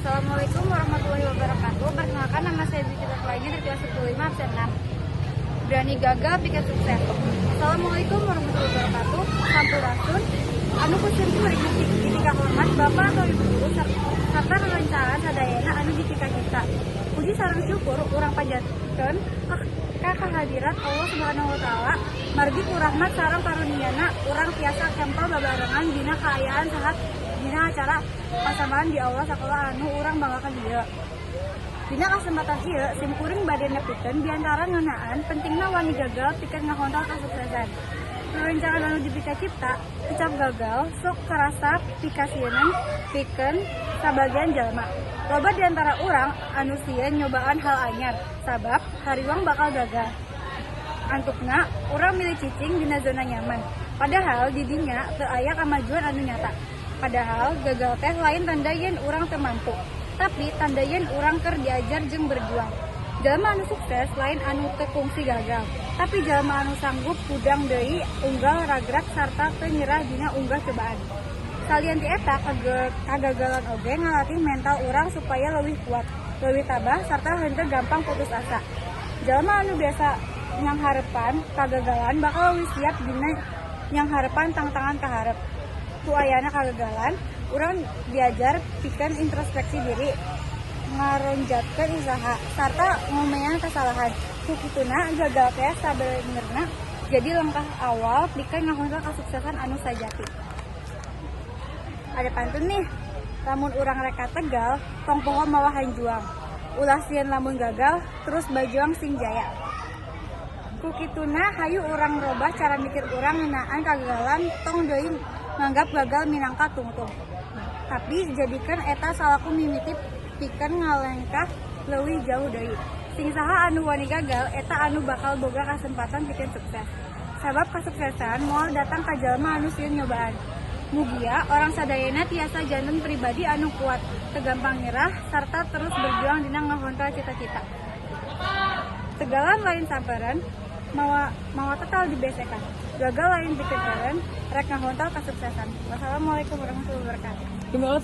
Assalamualaikum warahmatullahi wabarakatuh. Perkenalkan, nama saya Dwi Citra lainnya dari kelas 15 absen 6. Berani gagal bikin sukses. Assalamualaikum warahmatullahi wabarakatuh. Sampurasun. Anu ku simkuring dipikahormat Bapak atau Ibu guru serta rerencangan sadayana anu dipikacipta. Puji sareng syukur urang panjatkeun ka kehadirat Allah Subhanahu wa Taala, margi ku rahmat sareng karuniana urang tiasa kempel babarengan dina kaayaan sehat dina acara pasambahan di aula sakola anu urang banggakeun ieu. Dina kesempatan ieu simkuring bade nepikeun biantara ngeunaan pentingna wani gagal pikeun ngahontal kasuksesan. Rerencangan anu dipikacipta kecap gagal sok karasa pikasieunan pikeun sabagian jalma. Loba di antara urang anu sieun nyobaan hal anyar sabab hariwang bakal gagal. Antukna urang milih cicing dina zona nyaman. Padahal di dinya teu aya kamajuan anu nyata. Padahal gagal teh lain tanda yen urang teu mampu, tapi tanda yen urang keur diajar jeung berjuang. Jalma anu sukses lain anu teu kungsi gagal, tapi jalma anu sanggup hudang deui, unggal ragrag, sarta teu nyerah dina unggah cobaan. Salian ti eta, kagagalan oge ngalatih mental urang supaya leuwih kuat, leuwih tabah, sarta henteu gampang putus asa. Jalma anu biasa nyanghareupan kagagalan bakal leuwih siap dina nyanghareupan tangtangan kaharep. Ku ayana kagagalan, urang diajar pikeun introspeksi diri, ngaronjatkeun usaha, sarta ngomean kasalahan. Ku kituna gagal teh sabenerna jadi langkah awal pikeun ngahontal kasuksesan anu sajati. Ada pantun nih, lamun urang rek ka Tegal, tong poho mawa hanjuang. Ulah sieun lamun gagal, terus bajuang sing jaya. Ku kituna hayu urang robah cara mikir urang ngeunaan kagagalan, tong deui nganggap gagal minangka tungtung. Tapi jadikeun eta salaku mimiti pikeun ngalengkah leuwih jauh deui. Sing saha anu wani gagal, eta anu bakal boga kasempatan pikeun sukses. Sabab kasuksesan moal datang ka jalma anu sieun nyobaan. Mugia urang sadayana tiasa janten pribadi anu kuat, teu gampang nyerah, sarta terus berjuang dina ngahontal cita-cita. Tegalan lain sampeureun, mawa mawa tetal dibesekan. Gagal lain pikeun eureun, rek ngahontal kasuksesan. Wassalamualaikum warahmatullahi wabarakatuh.